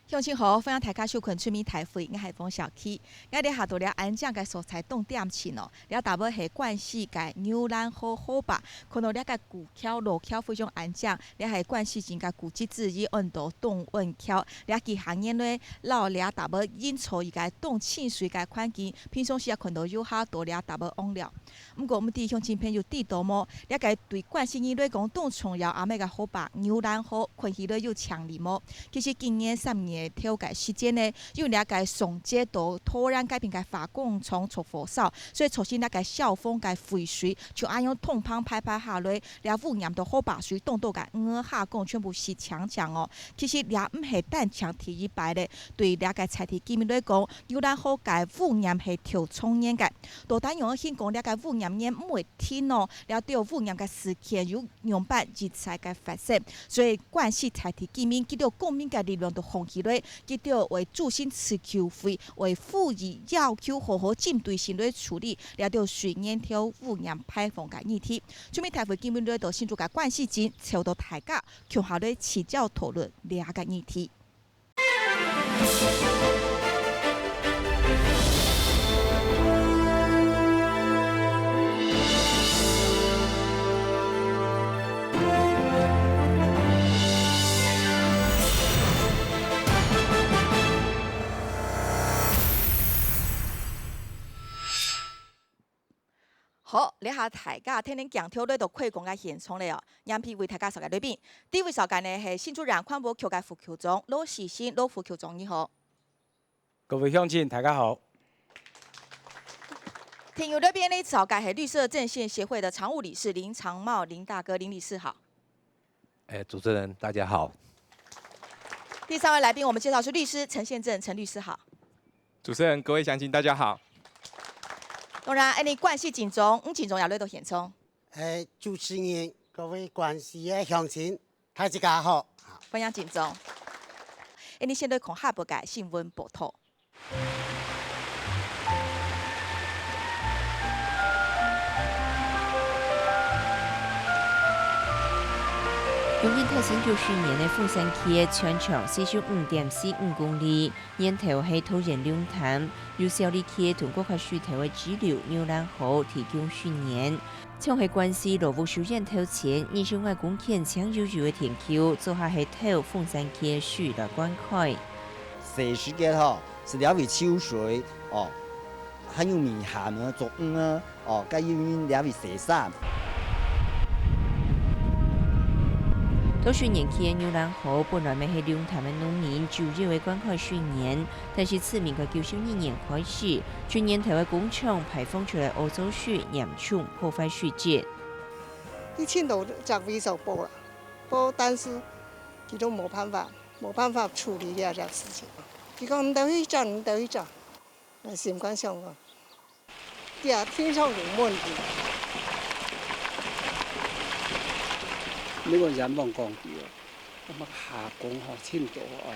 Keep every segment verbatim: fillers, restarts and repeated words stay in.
鄉親好，歡迎大家收看《出名大會》，𠊎係黃小琪。𠊎這下到這恁靚个所在當恬靜哦，這搭位係關西个牛欄河河壩，看到這个古橋、老橋非常恁靚，這係關西人个古蹟之一，安到東運橋。這幾下年呢，摎這搭位營造一个當清水个環境，平常時也看到遊客到這搭位往了。 毋過，毋知鄉親朋友知道無？這个對關西人來講當重要阿姆个河壩牛欄河，看起來有像哩無？其實今年三月頭个時節呢，因為這个上街道拖拉該片个化工廠著火燒，所以造成這个消防个廢水就恁樣通壙排排下來，這污染到河壩水當多个魚蝦公全部死淨淨哦。其實這毋係單淨第一擺咧，對這个在地居民來講，牛欄河个污染係頭重年个。 到底仰形講這个污染源毋會停哦，這兜污染个事件又仰般一再个發生？所以關西在地居民佢兜公民个力量都䟘起來，佢兜會組成自救會，會呼籲要求好好針對性來處理這兜水源頭污染排放个議題。《出名大會》今晡日來到新竹个關西鎮，招到大家共下來聚焦討論這个議題。 好，這下大家跈等鏡頭來到開講个現場了哦。 現在為大家紹介來賓，第一位紹介呢係新竹縣環保局个副局長羅世新，羅副局長你好。各位鄉親，大家好。第二位來賓呢紹介係綠色陣線協會个常務理事林長茂林大哥，林理事好。哎，主持人大家好。第三位來賓，我們介紹是律師陳憲政，陳律師好。主持人、各位鄉親大家好。當然，恁呢關西鎮長、吳鎮長也來到現場。 哎，主持人、各位關西个鄉親，大家好。歡迎鎮長。恁呢先來看下背个新聞報導。今年頭先九十年个鳳山溪全長四十五點四五公里，源頭係桃園龍潭，由小里溪同高架樹頭个支流牛欄河提供水源。 像係關西羅屋修院頭前，二十五公頃淨有有个田坵，做下係偷鳳山溪个水來灌溉。細時節吼，係這位抽水哦，還有米鹹啊、竹魚啊，哦，該因為這位洗衫。桃水源區个牛欄河本來乜係龍潭个農民主要个灌溉水源，但是自民國九十二年開始， 水源頭个工廠排放出來个污糟水嚴重破壞水質。佢盡多隻位所報啦，報，但是佢都無辦法，無辦法處理這隻事情。佢講你兜去做，你兜去做，𠊎心肝想講，這天上有問題。你講人望講佢哦， 該麼个下工吼，盡多啊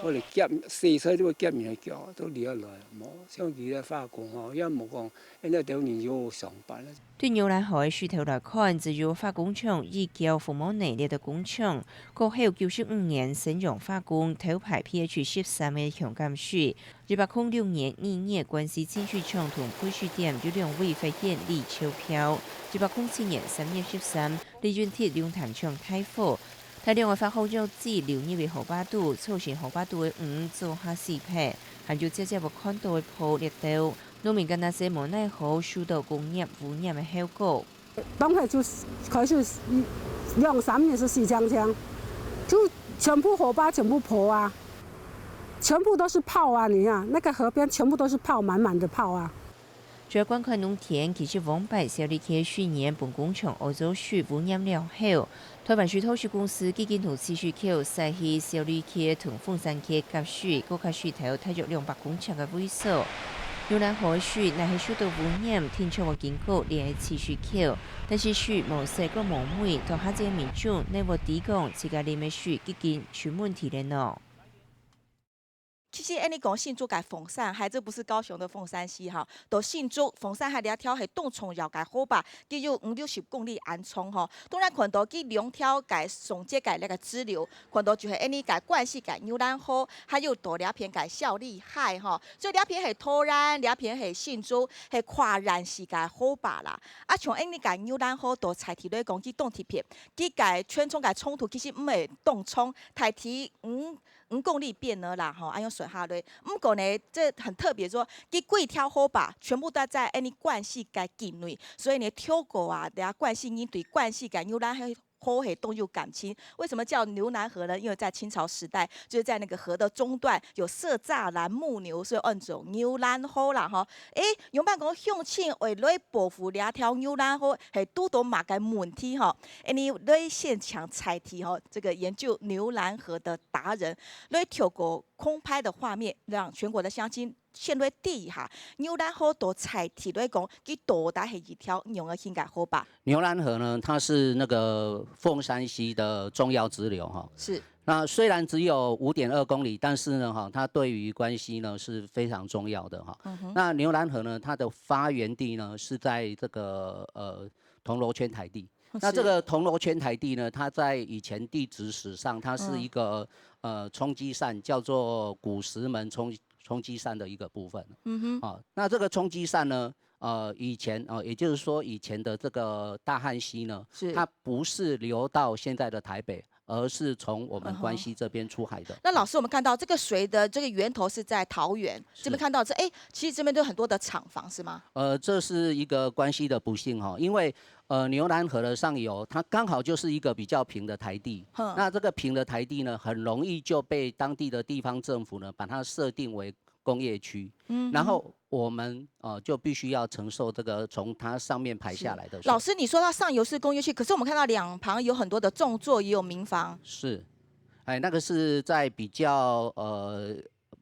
！𠊎兜夾，洗菜都愛夾命夾，都掠來，無像佢个化工吼，也無講，恁樣兜人有上班。對牛欄河个水頭來看，只有化工廠一橋服務內這兜工廠，過後九十五年沈陽化工偷排pH十三个強鹼水， 一百空六年二月，關西淨水廠同配水點有兩位發現李秋標。一百空七年三月十三，李運鐵龍潭廠大火，大量个化學藥劑流入去河壩肚，造成河壩肚个魚做下死忒，還有接接會看到个泡裂掉。農民該下無奈何，受到工業污染个後果。 當下就開始兩三年係死淨淨，就全部河壩全部泡啊，全部都是泡啊！你看那個河邊全部都是泡，滿滿的泡啊。除了灌溉農田，其實往擺小里溪水源分工廠污糟水污染了後，臺灣水道水公司已經同自來水口徙去小里溪同鳳山溪夾水，高架水頭大約兩百公尺个位所。牛欄河个水若係受到污染，定著會經過這个自來水口， 但是水無色閣無味，當下這民眾哪會知講自家啉个水已經出問題了呢？其實，恁呢講新竹个鳳山溪，這不是高雄的鳳山溪哈，到新竹鳳山溪這條係當重要个河壩，佢有五六十公里恁長吼。當然看到佢兩條个上節个這個支流，看到就係恁呢个關西个牛欄河，還有到這片个小里溪吼。所以這片係桃園，這片係新竹，係跨縣市个河壩啦。啊，像恁呢个牛欄河到在地來講，佢當特別，佢个全長个長度其實毋係當長，大體五 五公里邊仔啦，吼，恁樣算下來。毋過呢，這很特別說，佢規條河壩全部都在恁呢關西个境內，所以呢，透過啊，這關西人對關西个牛欄河係當有感情。為什麼叫牛欄河呢？因為在清朝時代，就是在那個河的中段有設柵欄牧牛，所以安做牛欄河啦，吼。誒，仰般講鄉親會來保護這條牛欄河，係堵到麼个問題吼？恁呢來先請在地吼，這個研究牛欄河的達人 來透過空拍的畫面，讓全國的鄉親先來知一下，牛欄河到在地來講，佢到底係一條仰仔形个河壩。牛欄河呢，它是那個鳳山溪的重要支流哈。是。那雖然只有五點二公里，但是呢，哈，它對於關西呢是非常重要的哈。嗯哼。那牛欄河呢，它的發源地呢是在這個，呃，銅鑼圈台地。那這個銅鑼圈台地呢，它在以前地質史上，它是一個，呃，沖積扇，叫做古石門沖，沖積扇的一個部分。嗯哼。啊，那這個沖積扇呢，呃，以前，呃，也就是說以前的這個大漢溪呢，是。它不是流到現在的台北，而是從我們關西這邊出海的。那老師，我們看到這個水的這個源頭是在桃園，是。這邊看到這，誒，其實這邊都有很多的廠房，是嗎？呃，這是一個關西的不幸哈，因為，呃，牛欄河的上游，它剛好就是一個比較平的台地。哼。那這個平的台地呢，很容易就被當地的地方政府呢，把它設定為工業區。嗯哼。然後我們，呃，就必須要承受這個從它上面排下來的水。是。老師，你說它上游是工業區，可是我們看到兩旁有很多的種作，也有民房。是。哎，那個是在比較，呃，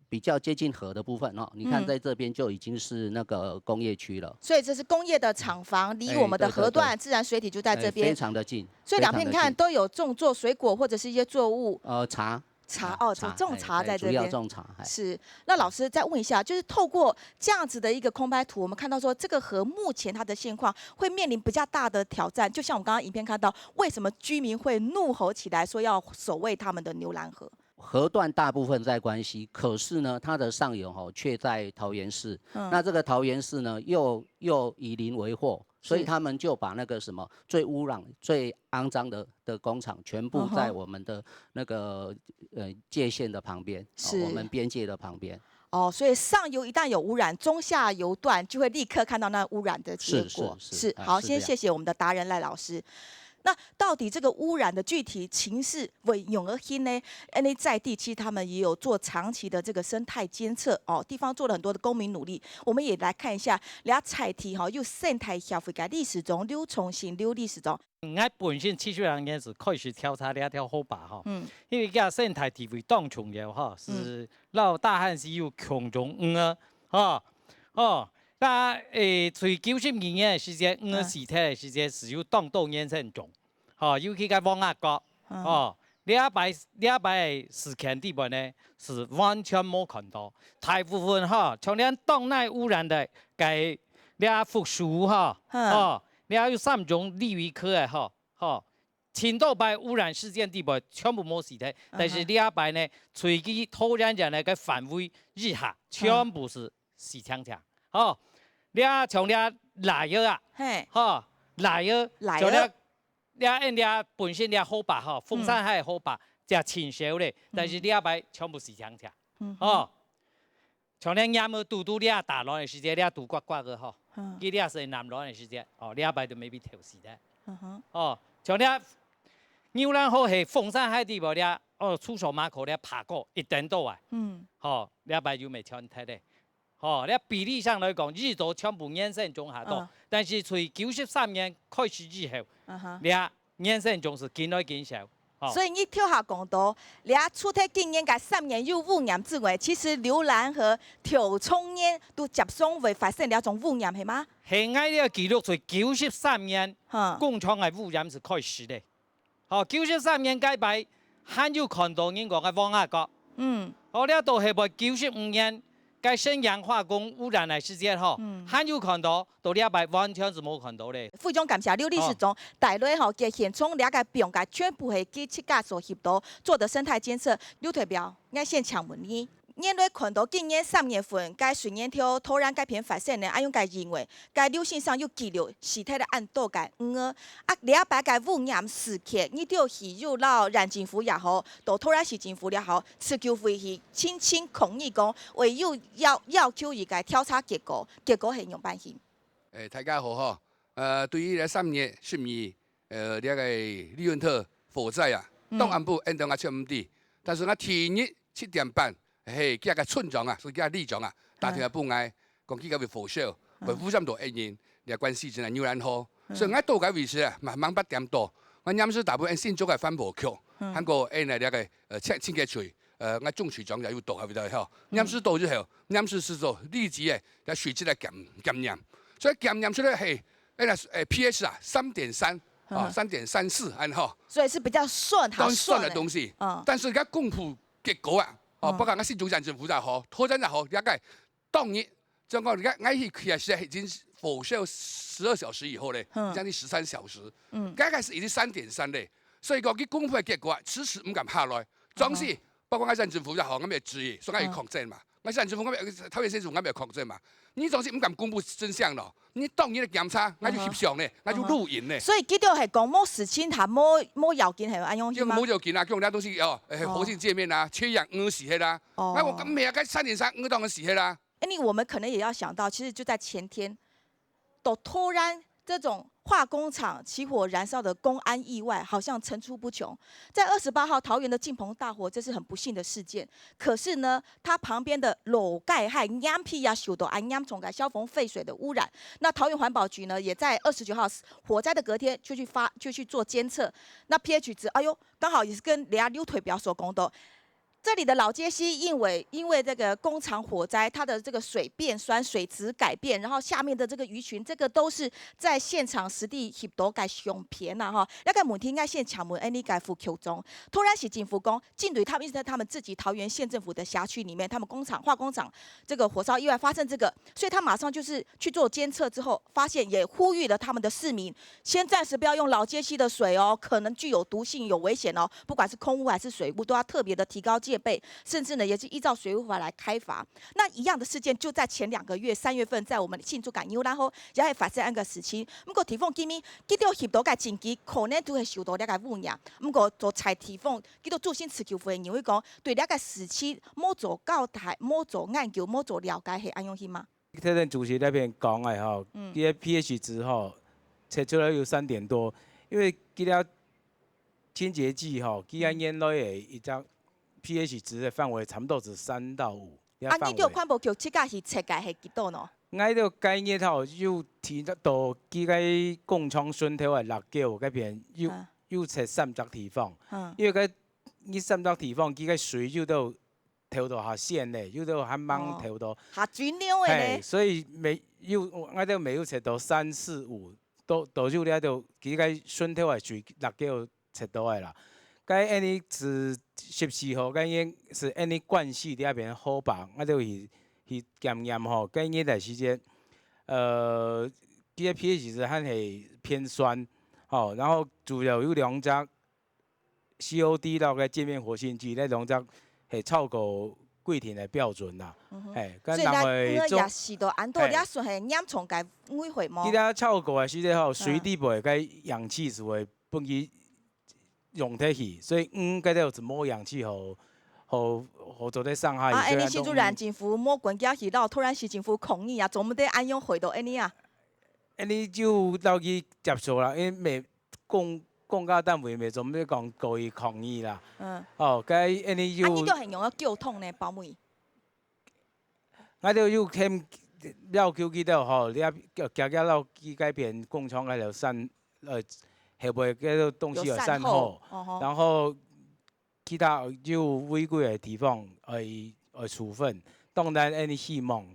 比較接近河的部分哦。你看，嗯。在這邊就已經是那個工業區了。所以這是工業的廠房，離我們的河段，哎，對，對，對。自然水體就在這邊。哎，非常的近，所以兩片你看，非常的近。都有種作水果或者是一些作物。呃，茶。茶，哎，哦，茶，種茶在這邊。哎，哎，主要種茶，哎。是，那老師再問一下，就是透過這樣子的一個空拍圖，我們看到說這個河目前它的現況會面臨比較大的挑戰，就像我們剛剛影片看到，為什麼居民會怒吼起來說要守衛他們的牛欄河？ 河段大部分在關西，可是呢，它的上游吼，卻在桃園市。嗯。那這個桃園市呢，又，又以林為壑，所以，是。他們就把那個什麼最污染、最骯髒的，的工廠全部在，嗯哼。我們的那個，呃，界限的旁邊，哦，是。我們邊界的旁邊。哦，所以上游一旦有污染，中下游段就會立刻看到那污染的結果。是，是，是，是，啊，好，是這樣。先謝謝我們的達人賴老師。 那到底這個污染的具體情勢會仰仔形呢？恁呢在地其實他們也有做長期的這個生態監測哦，地方做了很多的公民努力。我們也來看一下，這在地吼，有生態協會个理事長劉崇信劉理事長。𠊎本身七十六年是開始調查這條河壩吼，嗯。因為這生態地位當重要吼，嗯。是摎大漢溪有共同，嗯啊，吼，哦，那，誒，在九十二年个時節，嗯。魚死忒个時節，是有當多鳶鰌蟲。 吼，尤其該黃鴨角，嗯。吼，這擺，這擺个事件底背呢，是完全無看到。大部分吼，像這當耐污染个該這福壽吼，嗯。吼，這有三種鯉魚科个吼，吼，盡多擺污染事件底背全部無死忒，嗯哼。但是這擺呢，隨佢拖延人个範圍以下，嗯。全部是死淨淨。吼，這像這鰻魚啊，嘿。吼，鰻魚，鰻魚。像這 這，這本身這河壩吼，鳳山溪河壩，嗯。這盡少咧，嗯。但是這擺全部死淨淨。嗯哼。哦，像這鯰魚堵堵這打卵个時節，這堵刮刮个吼，嗯。佢這係產卵个時節，哦，這擺都maybe偷死咧。嗯哼。哦，像這牛欄河係鳳山溪底背這，哦，出手馬口這爬過一等多啊。嗯。吼，這擺又無全忒咧。 吼，這比例上來講，一直都全部鳶鰌蟲下多，嗯。但是對九十三年開始以後，嗯哼。這鳶鰌蟲是緊來緊少，吼。所以你頭下講到，這除忒今年个三年有污染之外，其實牛欄河頭長年都接續會發生這種污染，係嗎？係，𠊎這記錄對九十三年，嗯。工廠个污染是開始个。 吼，九十三年該擺，還有看到人講个黃鴨角，嗯。哦，這都係八九十五年，該沈陽化工污染个時節吼，嗯。還有看到，到這擺完全係無看到咧。非常感謝劉理事長帶來吼，个現場這个放个全部係佢自家所翕到做个生態監測。劉代表，𠊎先請問你，原來看到今年三月份，該水源頭突然改變發生呢，恁樣个因為， 該流行上有記錄，死忒了恁多个魚。啊，這擺个污染事件，你兜係有摎縣政府也好，到桃園市政府也好，持續會去申請抗議講，會有要，要求一个調查結果，結果係仰般形？誒，大家好吼。呃，對於這三月十二，呃，這个李運特火災啊，嗯。當暗晡，恁多𠊎全毋知。但是𠊎第二日七點半， 嘿，佢个村長啊，所以佢个里長啊，打電話分𠊎，講佢个會火燒，會污染到恁樣，這關係真係有難好。所以𠊎到該位時啊，嘛，吂八點多，𠊎黏時大部分新竹个環保局，還過恁樣這个，呃，清，清潔隊，呃，𠊎總隊長也有到該位吼。黏時到之後，黏時係做立即个，要水質个檢，檢驗。所以檢驗出來，嘿，恁樣，誒，pH啊，三點三，啊，三點三四，恁吼。所以是比較酸，當酸的東西。嗯。但是佢公布結果啊，哦，包括𠊎新竹縣政府也好，桃園也好，了解 當日，正講，𠊎，𠊎去看个時已經火燒十二小時以後咧，嗯。將近十三小時。嗯。該个時已經三點三咧，所以講佢公布个結果啊，遲遲毋敢下來。總是，嗯哼。包括𠊎縣政府也好，𠊎也質疑，所以𠊎有抗爭嘛。嗯。𠊎縣政府，𠊎也，桃園縣政府，𠊎也抗爭嘛。你總是毋敢公布真相咯，你當日个檢查，𠊎就翕相咧，嗯哼。𠊎就錄影咧。所以佢兜係講無事情，佢無，無要緊，係恁樣去嗎？就無要緊啊，叫人家東西哦，誒，哦。火星界面啊，缺氧，餓死忒啦。哦。那我跟每个三點三，餓到餓死忒啦。 Anyway，我們可能也要想到，其實就在前天，都突然這種化工廠起火燃燒的工安意外，好像層出不窮。在二十八號桃園的敬鵬大火，這是很不幸的事件。可是呢，它旁邊的荖溪、海岸邊也受到恁嚴重的消防廢水的污染。那桃園環保局呢，也在二十九號火災的隔天就去發，就去做監測。那pH值，哎喲，剛好也是跟劉代表所講的， 這裡的荖溪因為，因為這個工廠火災，它的這個水變酸，水質改變，然後下面的這個魚群，這個都是在現場實地翕到个相片吶，吼。這個問題應該先請問恁樣个副局長。桃園市政府講，針對他們，因為他們自己桃園縣政府的轄區裡面，他們工廠，化工廠這個火燒意外發生這個，所以他馬上就是去做監測之後，發現也呼籲了他們的市民，先暫時不要用荖溪的水哦，可能具有毒性、有危險哦。 不管是空污還是水污，都要特別的提高戒備，甚至呢，也是依照水污法來開罰。那一樣的事件就在前兩個月，三月份，在我們新竹縣，然後也係發生恁樣个事情。毋過地方居民，佢兜翕到个證據，可能都會受到這個污染。毋過做在地方，佢兜做生態自救會認為講，對這個事情無做交代、無做研究、無做了解，係恁樣去嗎？ 頭先主席該片講个吼，嗯。佢个pH值吼，測出來有三點多，因為佢个清潔劑吼，佢个原來个一隻pH值个範圍差不多係三到五。啊，你兜環保局自家去測个係幾多呢？𠊎兜該日吼，有提到佢个工廠脣頭个六九該片有，啊。有測三隻地方，嗯。因為該，佢三隻地方，佢个水有到 透到較鮮咧，有兜還吂透到。哦，較水溜个呢。嘿，所以每，有，𠊎兜每有測到三四五，都，都有這兜，佢个脣頭个水，六九測到个啦。該恁樣係十四號，該應係恁樣慣勢這片好吧，𠊎兜去，去檢驗吼，該日个時間，呃，佢个pH值還係偏酸，吼，然後主要有兩隻 C O D摎該界面活性劑，該兩隻係超過規定个標準啦。嗯哼。嘿，該所以呢，人會做，魚也死到恁多，嘿。這算係嚴重个危害無？佢這超過个時節吼，嗯。水底背个氧氣係會分佢溶忒去，所以魚該兜就無氧氣好，好，好做得生活，啊，所以恁樣新竹縣政府無管佢去摎桃園市政府抗議啊，做毋得恁樣害到恁樣啊。恁樣就摎佢接受啦，因為每 公，公家單位乜做毋得講故意抗議啦。嗯。哦，該恁樣有，啊，你兜係仰仔溝通呢，包尾？𠊎兜有喊要求佢兜吼，你啊，遽遽摎佢該片工廠該條山，呃，後背該條東西愛善後，有善後，哦吼。然後其他有違規个地方愛，愛處分。當然，恁樣希望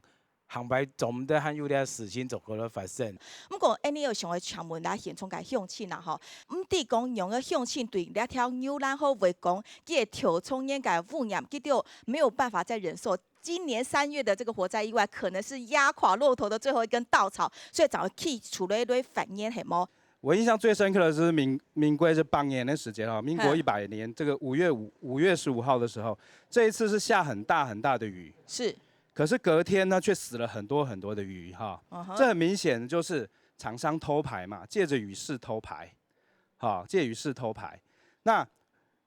下擺做毋得還有這事情做過來發生。毋過，恁呢有想要請問咱現場个鄉親啊，吼，毋知講用个鄉親對這條牛欄河圍攻，佢个條中間个污染，佢都沒有辦法再忍受。今年三月的這個火災意外，可能是壓垮駱駝的最後一根稻草，所以才會起出來來發言，係無？我印象最深刻的是民民国是八年的时间哈，民国嗯一百年这个五月五五月十五号的时候，这一次是下很大很大的雨，是，可是隔天呢却死了很多很多的鱼哈，嗯哼这很明显就是厂商偷排嘛，借着雨势偷排，好，借雨势偷排。那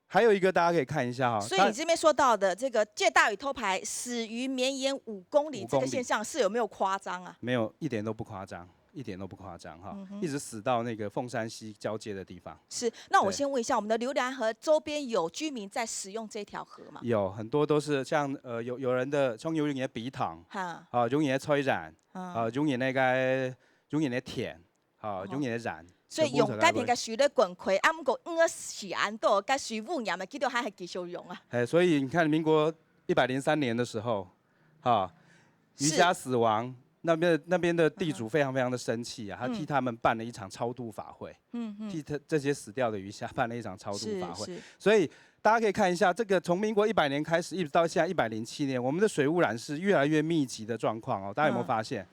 还有一个大家可以看一下哈，所以你这边说到的这个借大雨偷排死鱼绵延五公里五公里这个现象是有没有夸张啊？没有一点都不夸张，一点都不夸张哈，嗯哼一直死到那个凤山溪交界的地方。是，那我对先问一下，我们的牛栏河周边有居民在使用这条河吗？有很多都是像呃有有人的像有人的笔筒，哈，啊，有人的菜园，嗯，啊，有人那个有人的田，啊，哦有人的染，所以全部都在用该片个水咧灌溉，啊，毋过鱼是安到，该水污染的，佢都还系继续用啊。哎，所以你看，民国一百零三年的时候，哈，鱼是虾死亡，那边那边的地主非常非常的生气啊，他替他们办了一场超度法会，嗯嗯，替他这些死掉的鱼虾办了一场超度是法会。是，所以大家可以看一下，这个从民国一百年开始，一直到现在一百零七年，我们的水污染是越来越密集的状况哦。大家有没有嗯发现？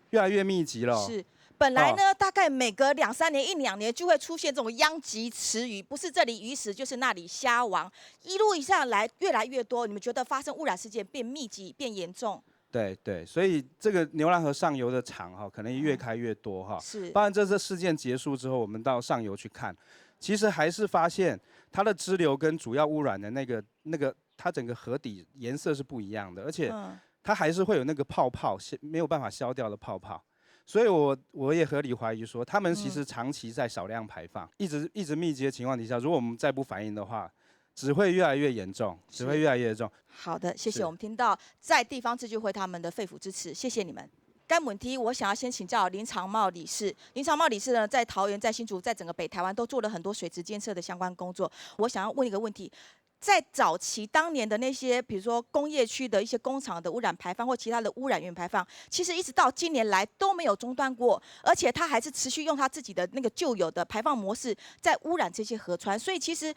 越来越密集了哦。是。本来呢，大概每隔两三年、一两年就会出现这种殃及池鱼，不是这里鱼死就是那里虾亡，一路以下来越来越多。你们觉得发生污染事件变密集、变严重？对对，所以这个牛栏河上游的厂哈，可能越开越多哈。是当然，这次事件结束之后，我们到上游去看，其实还是发现它的支流跟主要污染的那个那个，它整个河底颜色是不一样的，而且嗯，它还是会有那个泡泡，消没有办法消掉的泡泡。所以我我也合理怀疑说，他们其实长期在少量排放，一直一直密集的情况底下，如果我们再不反应的话，只会越来越严重，只会越来越严重。好的，谢谢。是我们听到在地方自救会他们的肺腑之词，谢谢你们。该问题我想要先请教林长茂理事。林长茂理事呢，在桃园、在新竹、在整个北台湾都做了很多水质监测的相关工作。我想要问一个问题，在早期当年的那些，比如说工业区的一些工厂的污染排放或其他的污染源排放，其实一直到今年来都没有中断过，而且它还是持续用它自己的那个旧有的排放模式在污染这些河川。所以其实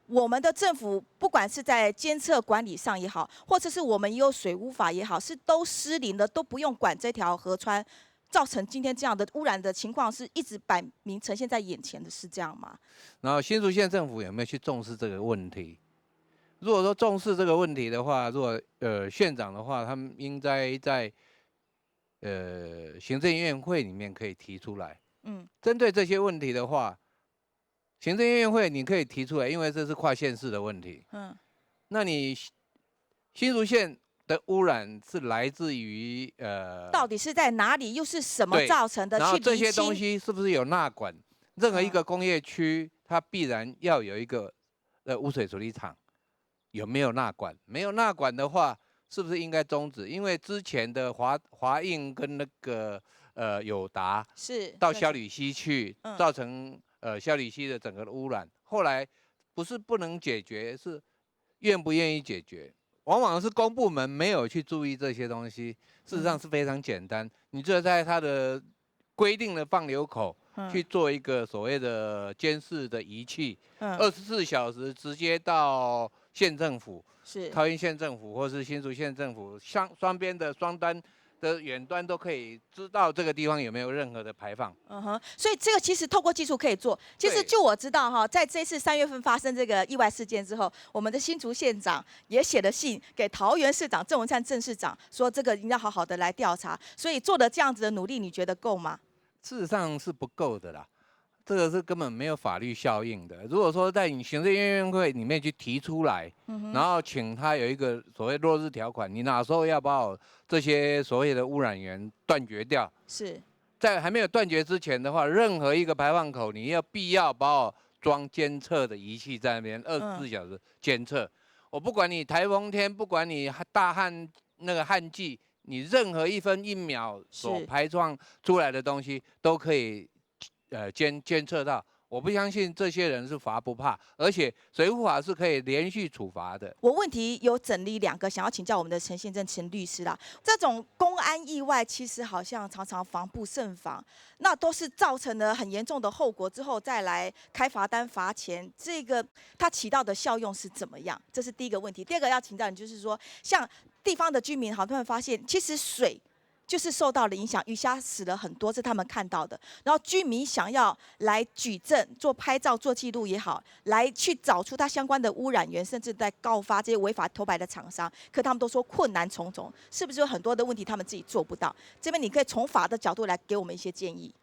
我们的政府不管是在监测管理上也好，或者是我们也有水污法也好，是都失灵的，都不用管这条河川。造成今天这样的污染的情况是一直摆明呈现在眼前的，是这样吗？然后新竹县政府有没有去重视这个问题？如果说重视这个问题的话，如果呃县长的话，他们应该在呃行政院会里面可以提出来。嗯针对这些问题的话，行政院会你可以提出来，因为这是跨县市的问题。嗯，那你新新竹县的污染是来自于呃到底是在哪里，又是什么对造成的？然后这些去厘清东西是不是有纳管？任何一个工业区，它必然要有一个呃污水处理厂，有没有纳管？没有纳管的话，是不是应该终止？因为之前的华华映跟那个呃友达是到萧里溪去，嗯造成呃萧里溪的整个污染。后来不是不能解决，是愿不愿意解决？往往是公部门没有去注意这些东西，事实上是非常简单。你只有在它的规定的放流口嗯去做一个所谓的监视的仪器，嗯二十四小时直接到县政府、是桃园县政府或是新竹县政府双双边的双端的远端都可以知道这个地方有没有任何的排放。嗯哼，所以这个其实透过技术可以做。其实对就我知道哈，在这次三月份发生这个意外事件之后，我们的新竹县长也写了信给桃园市长郑文灿郑市长，说这个应该好好的来调查。所以做的这样子的努力，你觉得够吗？事实上是不够的啦，这个是根本没有法律效应的。如果说在你行政院院会里面去提出来，然后请他有一个所谓落日条款，你哪时候要把我这些所谓的污染源断绝掉？是在还没有断绝之前的话，任何一个排放口，你要必要把我装监测的仪器在那边二十四小时监测。我不管你台风天，不管你大旱那个旱季，你任何一分一秒所是排放出来的东西都可以呃监监测到。我不相信这些人是罚不怕，而且水务法是可以连续处罚的。我问题有整理两个，想要请教我们的陈先生、陈律师啦。这种公安意外，其实好像常常防不胜防，那都是造成了很严重的后果之后，再来开罚单、罚钱，这个它起到的效用是怎么样？这是第一个问题。第二个要请教你，就是说，像地方的居民，好，他们发现其实水就是受到了影响，鱼虾死了很多，是他们看到的。然后居民想要来举证、做拍照、做记录也好，来去找出它相关的污染源，甚至在告发这些违法偷排的厂商，可他们都说困难重重，是不是有很多的问题他们自己做不到？这边你可以从法的角度来给我们一些建议。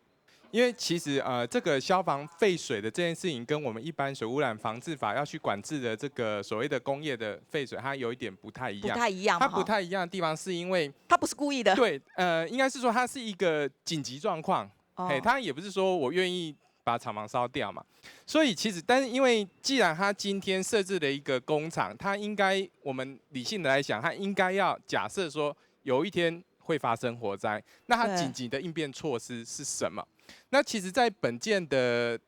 因为其实呃，这个消防废水的这件事情，跟我们一般水污染防治法要去管制的这个所谓的工业的废水，它有一点不太一样。不太一样嘛，它不太一样的地方是因为他不是故意的。对，呃，应该是说它是一个紧急状况，哦嘿，它也不是说我愿意把厂房烧掉嘛。所以其实，但是因为既然它今天设置了一个工厂，它应该我们理性的来想，它应该要假设说有一天会发生火灾，那它对紧急的应变措施是什么？那其实，在本件的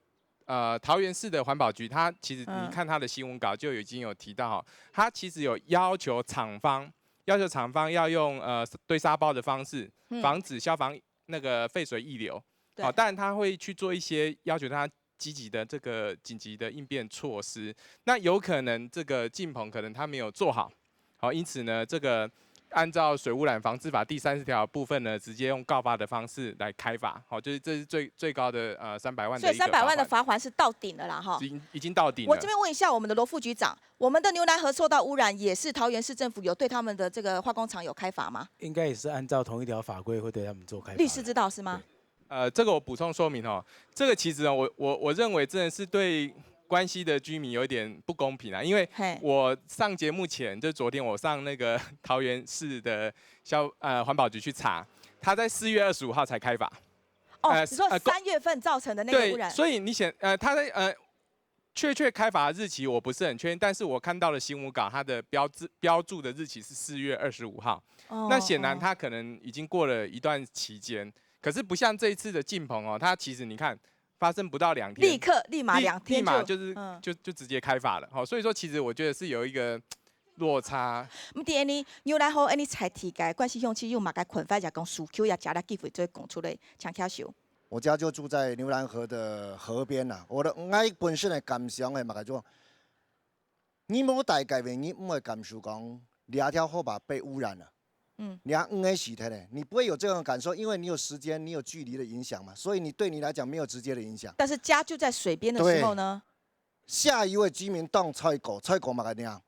呃桃园市的环保局，它其实嗯你看它的新闻稿就已经有提到哈，它其实有要求厂方，要求厂方要用呃堆沙包的方式，嗯防止消防那个废水溢流。对好，当然它会去做一些要求它积极的这个紧急的应变措施。那有可能这个进棚可能它没有做好，好，因此呢，这个按照水污染防治法第三十条部分呢，直接用告发的方式来开罚，好，就是这是最最高的呃三百万的一个所以三百万的罚款罚款是到顶了啦，哈已。经已经到顶了。我这边问一下我们的罗副局长，我们的牛栏河受到污染，也是桃园市政府有对他们的这个化工厂有开罚吗？应该也是按照同一条法规会对他们做开罚的。律师知道是吗？呃，这个我补充说明哦，这个其实哦，我我我认为真的是对关西的居民有一点不公平啊，因为嘿，我上节目前，就昨天我上那个桃园市的消呃环保局去查，他在四月二十五号才开罚。哦，呃你说呃三月份造成的那个污染，对，所以你显呃他在呃确切开罚日期我不是很确定，但是我看到了新闻稿，它的标志标注的日期是四月二十五号。哦那显然哦它可能已经过了一段期间，可是不像这一次的进棚哦，它其实你看发生不到两天，立刻立马立两天立马就是嗯就就直接开罚了哈。所以说，其实我觉得是有一个落差。毋知安尼，牛栏河安尼在地个关西乡亲有嘛个看法，就讲需求也加了机会做讲出来，请教授。我家就住在牛栏河的河边呐、我的我本身的感想系嘛，就你无大个，你毋会感受讲，这条河吧被污染了。嗯你要嗯个洗脱嘞，你不会有这种感受，因为你有时间，你有距离的影响嘛，所以你对你来讲没有直接的影响。但是家就在水边的时候呢，下一位居民当菜果，菜果嘛个样，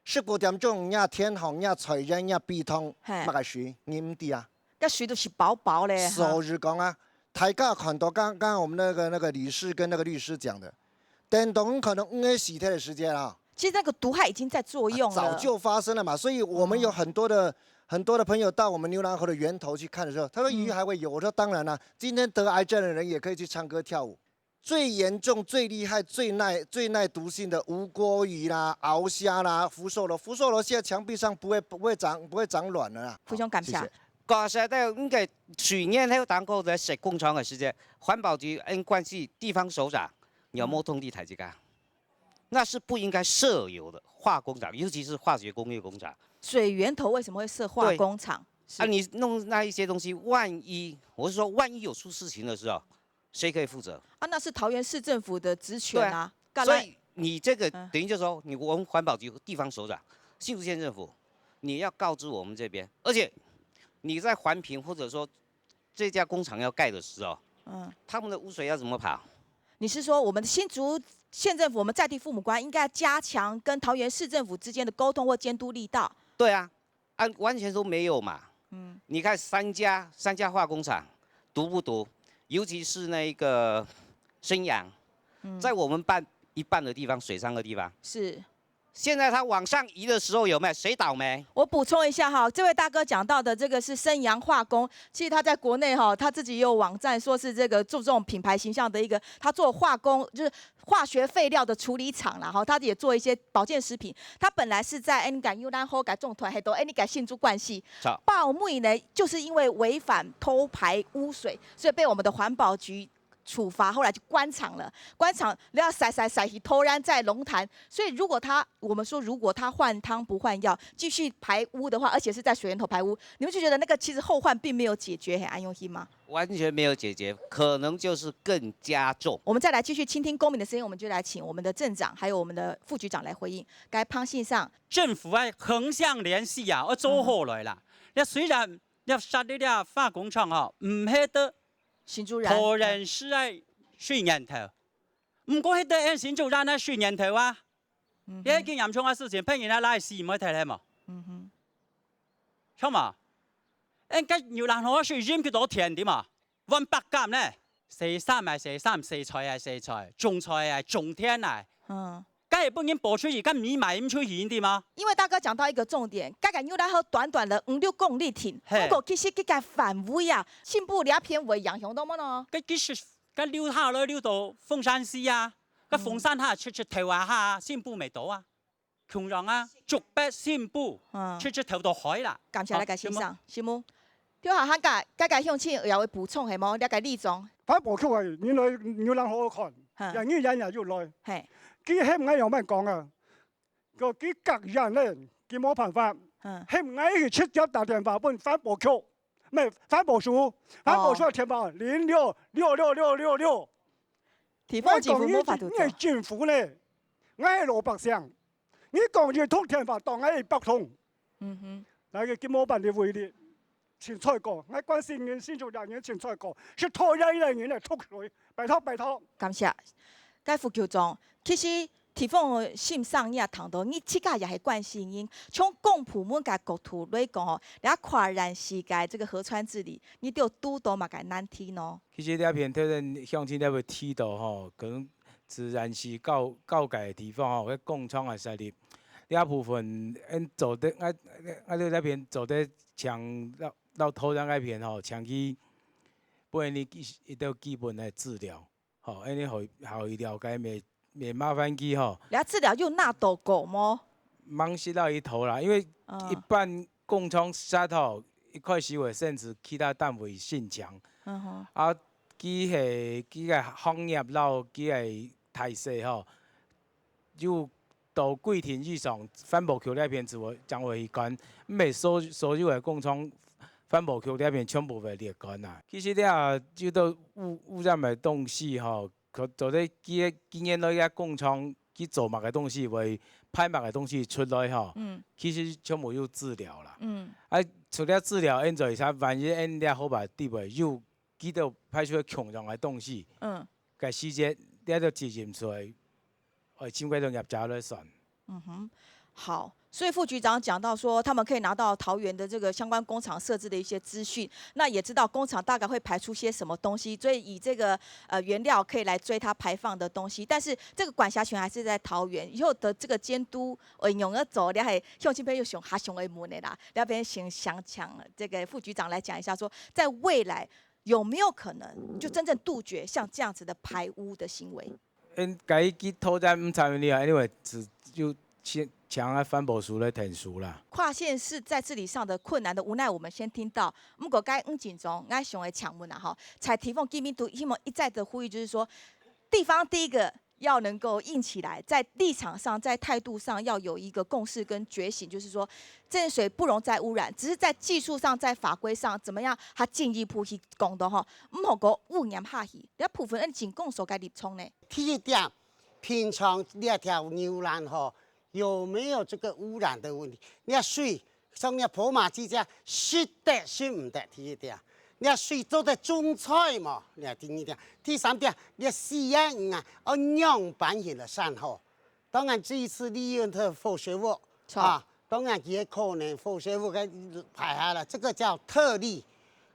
十九点钟，人家天红，人家菜园，人家地通，嘿嘛个水，你毋知啊。那水都是薄薄嘞，哈所以讲啊，大家看到刚刚我们那个那个理事跟那个律师讲的，等到可能嗯个洗脱的时间啊，其实那个毒害已经在作用了。早就发生了嘛。所以我们有很多的、很多的朋友到我们牛栏河的源头去看的时候，他说鱼还会游，我说当然了、今天得癌症的人也可以去唱歌跳舞。最严重、最厉害、最耐、最耐毒性的无锅鱼啦、鳌虾啦、福寿螺，福寿螺现在墙壁上不会不会长不会长卵了啦。非常感谢。谢谢確實在該个水源還有當高个石工廠个時間，環保局跟關西地方首長，你有沒有通知大家？那是不應該設有的化工廠，尤其是化學工業工廠。水源头为什么会设化工厂？是啊，你弄那一些东西，萬一我是說，萬一有出事情的時候，誰可以負責？啊，那是桃園市政府的職權啊。對啊幹嘛所以你這個嗯等於就是說，你我們環保局地方首長、新竹縣政府，你要告知我們這邊，而且你在環評或者說這家工廠要蓋的時候，嗯，他們的污水要怎麼跑？你是说我们的新竹县政府，我们在地父母官应该加强跟桃园市政府之间的沟通或监督力道？對啊，啊，完全都沒有嘛。嗯，你看三家三家化工廠毒不毒？尤其是那個生陽，在我們半一半的地方，水上的地方，是。現在它往上移的時候有沒有？誰倒霉？我補充一下哈，這位大哥講到的這個是生陽化工，其實他在國內哈，他自己也有網站，說是這個注重品牌形象的一個，他做化工就是化學廢料的處理廠啦哈，他也做一些保健食品。他本來是在恩感牛欄河个總團，還有恩感新竹縣市好報名呢，就是因為違反偷排污水，所以被我們的環保局處罰，後來就關場了。關場，然後塞塞塞去偷懶在龍潭。所以如果他，我們說如果他換湯不換藥，繼續排污的話，而且是在水源頭排污，你們就覺得那個其實後患並沒有解決，很安用心嗎？完全沒有解決，可能就是更加重。我們再來繼續傾聽公民的聲音，我們就來請我們的鎮長還有我們的副局長來回應。該潘先生，政府愛橫向聯繫啊，愛做好來啦。這雖然這設立這化工廠吼，毋係得新竹人，桃園市个水源頭，毋過係得俺新竹人个水源頭啊。這係幾嚴重个事情，別人个垃圾毋會忒係無？嗯哼，著無？俺个牛欄河水飲幾多田對無？ 萬八甲呢，洗衫个洗衫，洗菜个洗菜，種菜个種田个，嗯，該係分人保出去，該米賣毋出去，對嗎？因為大哥講到一個重點，該个牛欄河短短的五六公里定，嘿不過其實這個範圍啊，新埔這片會影響到麼呢？該其實該流下來流到鳳山溪啊，該鳳山下直直頭啊下，新埔未到啊，共樣啊，竹北新埔嗯，直直頭到海啦。感謝大家欣賞，新埔。對啊，還該該鄉親有要補充係無？了解立中，環保局个人來牛欄河看，嗯，人人也有來。嘿，佢喊𠊎樣般講啊，个佢隔遠咧，佢無辦法，嗯，喊𠊎去直接打電話分環保局，毋係環保署，環保署个電話零六六六六六六。地方政府無法度做你，政府呢？𠊎係老百姓，你講一通電話當𠊎一百通。嗯哼，來个佢無辦法為你，清楚講，𠊎關心人，新竹人，清楚講，係討厭个人來吐水，拜託拜託。感謝。該副局長，其實地方个先生你也談到，你自家也係關心人，從公部門个角度來講吼，這跨縣市个這個河川治理，你都堵到麼个難題呢？其實這片頭先鄉親這位提到吼，可能自然是較較界个地方吼，該工廠个設立，這部分，嗯，做得，𠊎𠊎兜這片做得請到到桃園該片吼，請佢分你一一兜基本个資料，吼，恁呢好好去了解，免免麻煩佢吼。這資料有拿到過無？吂識到一頭啦，因為嗯一般工廠設吼，一開始會先自其他單位申請，嗯哼，啊，佢係佢个行業摎佢个大細吼，有到規定以上，環保局這片就會將會去管，毋係所所有个工廠環保局這片全部會列管啊。其實這就到污污染个東西吼，佢做得佢个佢原來个工廠佢做麼个東西會排麼个東西出來吼，嗯其實全部有資料啦。嗯啊，除了資料，現在係萬一恁這河壩底背有幾多排出來共樣个東西，嗯該時節這就責任出來，愛請該兜業者來算。嗯哼，好。所以副局長講到說，他們可以拿到桃園的這個相關工廠設置的一些資訊，那也知道工廠大概會排出些什麼東西，所以以這個呃原料可以來追它排放的東西。但是這個管轄權還是在桃園，以後的這個監督，呃，用得走，你還鄉親朋友想還想會問的啦，要不然先想請這個副局長來講一下說，在未來有沒有可能就真正杜絕像這樣子的排污的行為？嗯，該去討論毋參與啊，anyway，就請請啊環保署來𢯭手啦。跨縣市在治理上的困難的無奈，我們先聽到。毋過該黃鎮忠，𠊎想愛請問啊，吼，在地方居民都希望一再的呼籲，就是說，地方第一個要能夠硬起來，在立場上、在態度上要有一個共識跟覺醒，就是說，這水不容再污染，只是在技術上、在法規上怎麼樣，它進一步去講到吼，毋好過污染下去。這部分，嗯，鎮公所該立場呢？第一點，平常這條牛欄河有沒有這個污染的問題？這水像這跑馬地這樣，食得食毋得？第一點，這水做得種菜無？這第二點，第三點，這四眼魚啊，愛仰般形个善後？當然，這一次利潤特火水屋著啊，當然佢个可能火水屋个排下了，這個叫特例。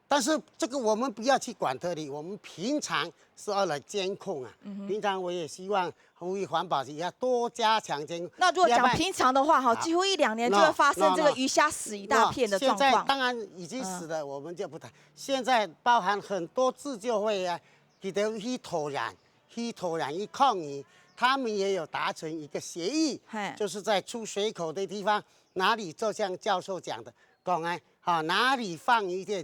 但是這個我們不要去管特例，我們平常是要來監控啊。平常我也希望呼籲環保局要多加強監控。那如果講要不然平常的話，哈，啊幾乎一兩年就會發生這個魚蝦死一大片的狀況。現在當然已經死了，我們就不談。現在包含很多自救會啊，佢兜去桃園，去桃園去抗議，他們也有達成一個協議，嘿，就是在出水口的地方，哪裡就像教授講的，講哎，哈，哪裡放一些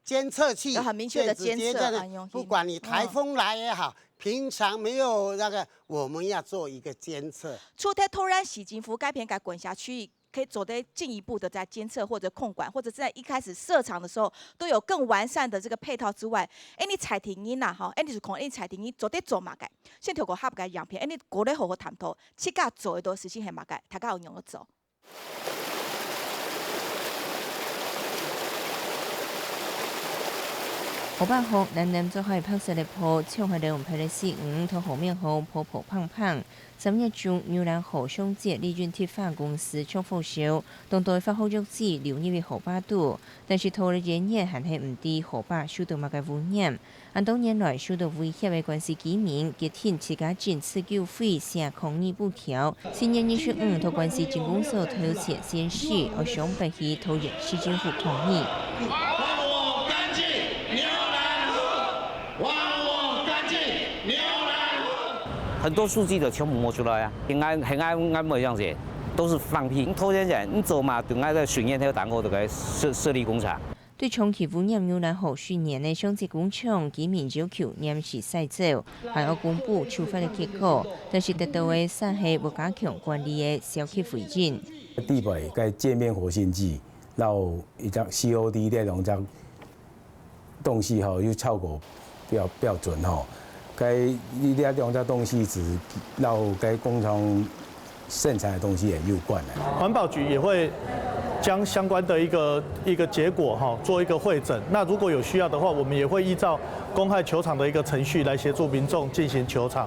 监测器，有很明确的监测，电子监测的，啊，用不管你台风来也好，平常没有那个，我们要做一个监测。除忒桃園市政府該片个管辖区，可以做得進一步的在监测或者控管，或者在一開始設廠的時候都有更完善的這個配套之外，恁樣在地人啦，吼，恁樣就講恁樣在地人做得做麼个？先透過下个影片，恁樣過來好好探討，自家做得到事情係麼个，大家有仰仔做。 河壩河南南做下白色个泡，像係龍派个死魚，同河面河泡泡碰碰。三月中，牛欄河上節利潤特發公司搶火燒，當多化學藥劑流入去河壩肚，但是桃園縣還係毋知河壩受到麼个污染。 恁多年來受到威脅个關西居民決定自家整自救會寫抗議布條，四月二十五到關西鎮公所頭前宣誓，愛上北去桃園市政府抗議。還我乾淨牛欄河！還我乾淨牛欄河！很多數據都全部摸出來啊，很安很安安慰這樣子，都是放屁。桃園縣，你做麼个對𠊎个水源還有打我這個設設立工廠？ 對長期污染牛欄河水源个上節工廠，居民要求臨時徙走，還愛公布處罰个結果，但是得到个煞係會加強管理个消極回應。地表个界面活性劑，然後一隻C O D這兩隻東西吼，又超過標標準吼。 該這兩隻東西只摎該工廠生產个東西也有關个。環保局也會將相關的一個一個結果哈，做一個彙整。那如果有需要的話，我們也會依照公害求償的一個程序來協助民眾進行求償。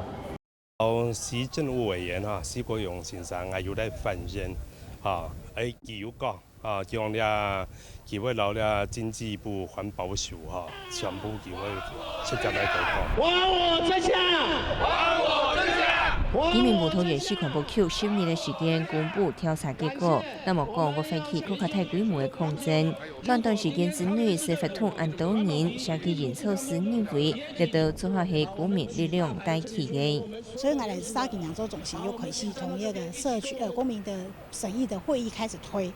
哦，市政府委員哈，施國勇先生，𠊎有來反映哈，誒，佢有講 啊，講這，佢會摎這經濟部環保署吼，全部佢會直接來溝通。還我真相！還我真相！居民無桃園市環保局十日个時間公布調查結果，那麼講會發起更加大規模个抗爭。短短時間之內，司法通恁多人，社區營造師認為，這兜做法係公民力量帶起个。所以𠊎等社區營造中心又開始同一個社區，呃，公民的審議的會議開始推，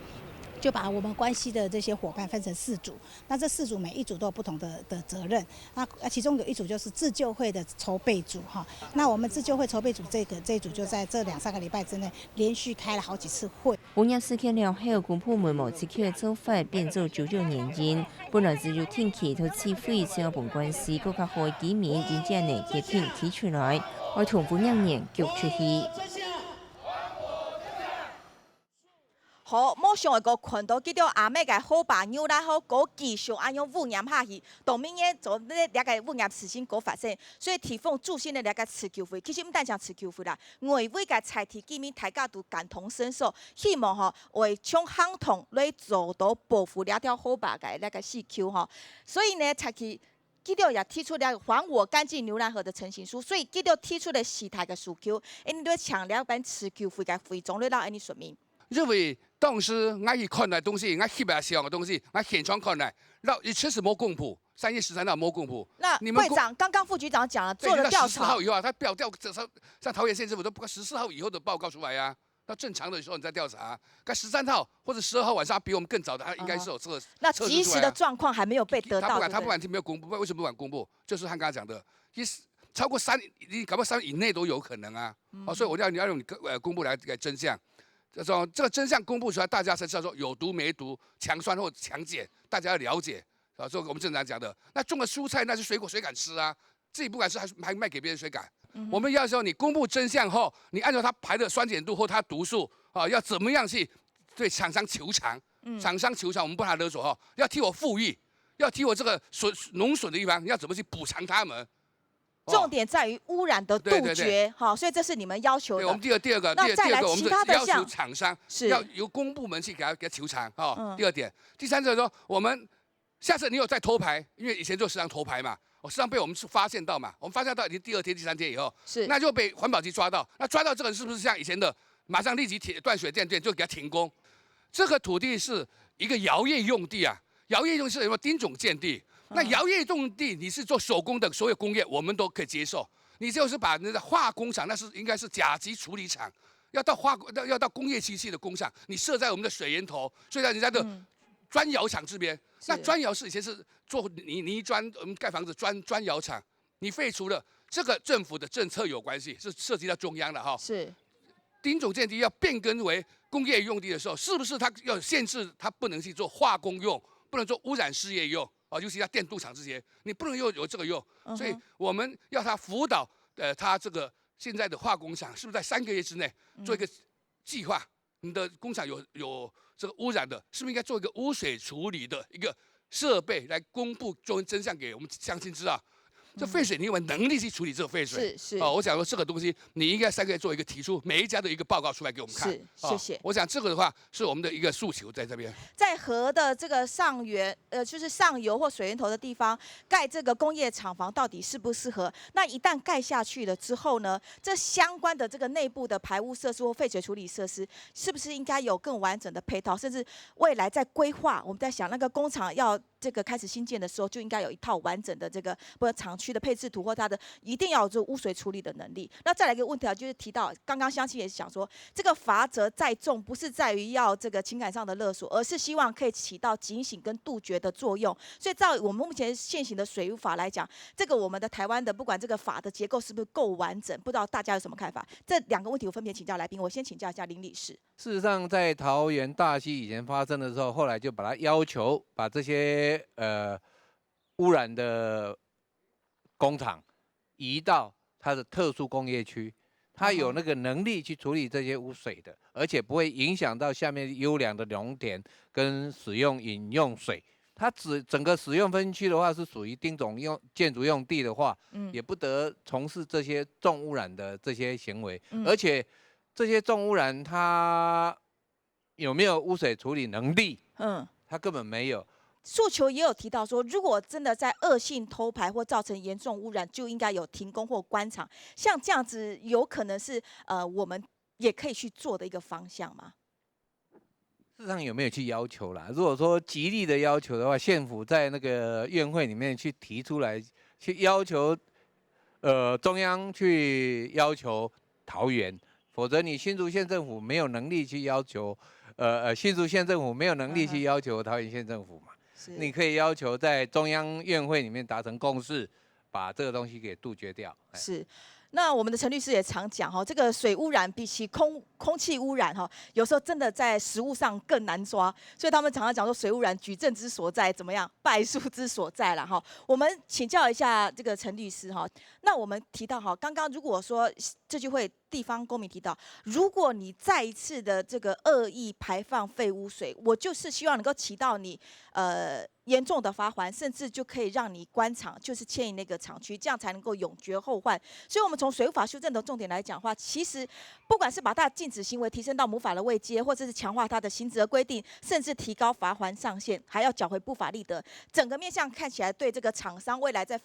就把我們關西的這些夥伴分成四組，那這四組每一組都有不同的的責任。那那其中有一組就是自救會的籌備組哈，那我們自救會籌備組這個這一組就在這兩三個禮拜之內連續開了好幾次會。污染事件了後，公部門無自救个做法變做追究原因，本來只有定期同市府相分關係，各界居民真正呢決定企出來，愛同污染源逐出去。 好，無想會過看到這條阿姆个河壩牛欄河過繼續恁樣污染下去，到明年做這這個污染事情過發生，所以地方組成个這個自救會，其實毋單淨自救會啦，外圍个在地居民大家都感同身受，希望吼會像行動來做到保護這條河壩个這個市區吼。所以呢，在地 佢兜也提出了還我乾淨牛欄河的陳情書，所以佢兜提出了四大个訴求，恁樣就請了班自救會个會長來摎恁樣說明。因為當時𠊎去看个東西，𠊎翕个相个東西，𠊎現場看个，然後也確實無公布，三月十三號無公布。那你們公會長，剛剛副局長講了，對，做了調查。那十四號以後啊，他不要調，這上桃園縣政府都不過十四號以後的報告出來啊。 那正常的時候你再調查，該十三號或者十二號晚上比我們更早的，他應該是有測，啊，那即時的狀況還沒有被得到，他不敢，對不對？他不敢，沒有公布，為什麼不敢公布？就是他剛剛講的，其實超過三，你搞不好三以內都有可能啊。嗯。哦，所以我要，你要用你，呃，公布來，來真相。就說這個真相公布出來，大家才知道說有毒沒毒，強酸或強鹼，大家要了解。啊，這個我們正常講的。那種的蔬菜，那是水果，誰敢吃啊？ 自己不敢吃，還還賣給別人，誰敢？嗯哼。我們要求你公布真相後，你按照它排的酸鹼度或它毒素啊，要怎麼樣去對廠商求償？嗯。廠商求償，我們不拿勒索哈，要替我復育，要替我這個損，農損的地方要怎麼去補償他們？哦。重點在於污染的杜絕，對，對，對。哈，所以這是你們要求的。對，我們第二，第二個，那再來第二，第二個，我們是其他的項，要求廠商，是。要由公部門去給他，給他求償哈。嗯。第二點，第三個說，我們 下次你有再偷排，因為以前就時常偷排嘛，哦，時常被我們發現到嘛，我們發現到已經第二天、第三天以後，是。那就被環保局抓到，那抓到這個人是不是像以前的，馬上立即鐵，斷水斷電，就給他停工？這個土地是一個窯業用地啊，窯業用地是什麼？丁種建地，那窯業用地你是做手工的所有工業，我們都可以接受。你就是把那個化工廠，那是應該是甲級處理廠，要到化，要要到工業機器的工廠，你設在我們的水源頭，所以讓人家的，嗯。砖窑厂这边，那砖窑是以前是做泥泥砖，我们盖房子砖砖窑厂，你废除了，这个政府的政策有关系，是涉及到中央的哈。是林总建议要变更为工业用地的时候，是不是它要限制它不能去做化工用，不能做污染事业用啊？尤其像电镀厂这些，你不能又有这个用。所以我们要它辅导，呃，它这个现在的化工厂是不是在三个月之内做一个计划？你的工厂有有这个污染的，是不是应该做一个污水处理的一个设备来公布真真相给我们乡亲知道？这废水你有没有能力去处理这个废水？是是啊，我想说这个东西你应该三个月做一个提出，每一家的一个报告出来给我们看。是，谢谢。我想这个的话是我们的一个诉求在这边。在河的这个上源，呃，就是上游或水源头的地方盖这个工业厂房，到底适不适合？那一旦盖下去了之后呢，这相关的这个内部的排污设施或废水处理设施，是不是应该有更完整的配套？甚至未来在规划，我们在想那个工厂要这个开始新建的时候，就应该有一套完整的这个，不管厂区的配置图或它的一定要有这污水处理的能力。那再来一个问题啊，就是提到刚刚乡亲也是想说，这个罚则再重，不是在于要这个情感上的勒索，而是希望可以起到警醒跟杜绝的作用。所以照我们目前现行的水污法来讲，这个我们的台湾的不管这个法的结构是不是够完整，不知道大家有什么看法？这两个问题我分别请教来宾，我先请教一下林理事。事实上，在桃园大溪以前发生的时候，后来就把它要求把这些呃污染的工厂移到它的特殊工业区，它有那个能力去处理这些污水的，而且不会影响到下面优良的农田跟使用饮用水。它只整个使用分区的话是属于丁种用建筑用地的话，也不得从事这些重污染的这些行为，而且这些重污染它有没有污水处理能力？嗯，它根本没有。诉求也有提到说，如果真的在恶性偷排或造成严重污染，就应该有停工或关厂。像这样子，有可能是呃，我们也可以去做的一个方向吗？事实上有没有去要求啦？如果说极力的要求的话，县府在那个院会里面去提出来，去要求，呃，中央去要求桃园，否则你新竹县政府没有能力去要求，呃呃，新竹县政府没有能力去要求桃园县政府嘛。是你可以要求在中央院会里面达成共识，把这个东西给杜绝掉。哎是。那我们的陈律师也常讲哈，这个水污染比起空空气污染哈，有时候真的在实务上更难抓，所以他们常常讲说水污染举证之所在怎么样，败诉之所在了哈。我们请教一下这个陈律师哈，那我们提到哈，刚刚如果说这就会地方公民提到，如果你再一次的这个恶意排放废污水，我就是希望能够起到你呃严重的罚款，甚至就可以让你关厂，就是迁移那个厂区，这样才能够永绝后患。所以，我们从水污法修正的重点来讲的话，其实不管是把它禁止行为提升到母法的位阶，或者是强化它的刑责规定，甚至提高罚款上限，还要缴回不法利得，整个面向看起来对这个厂商未来在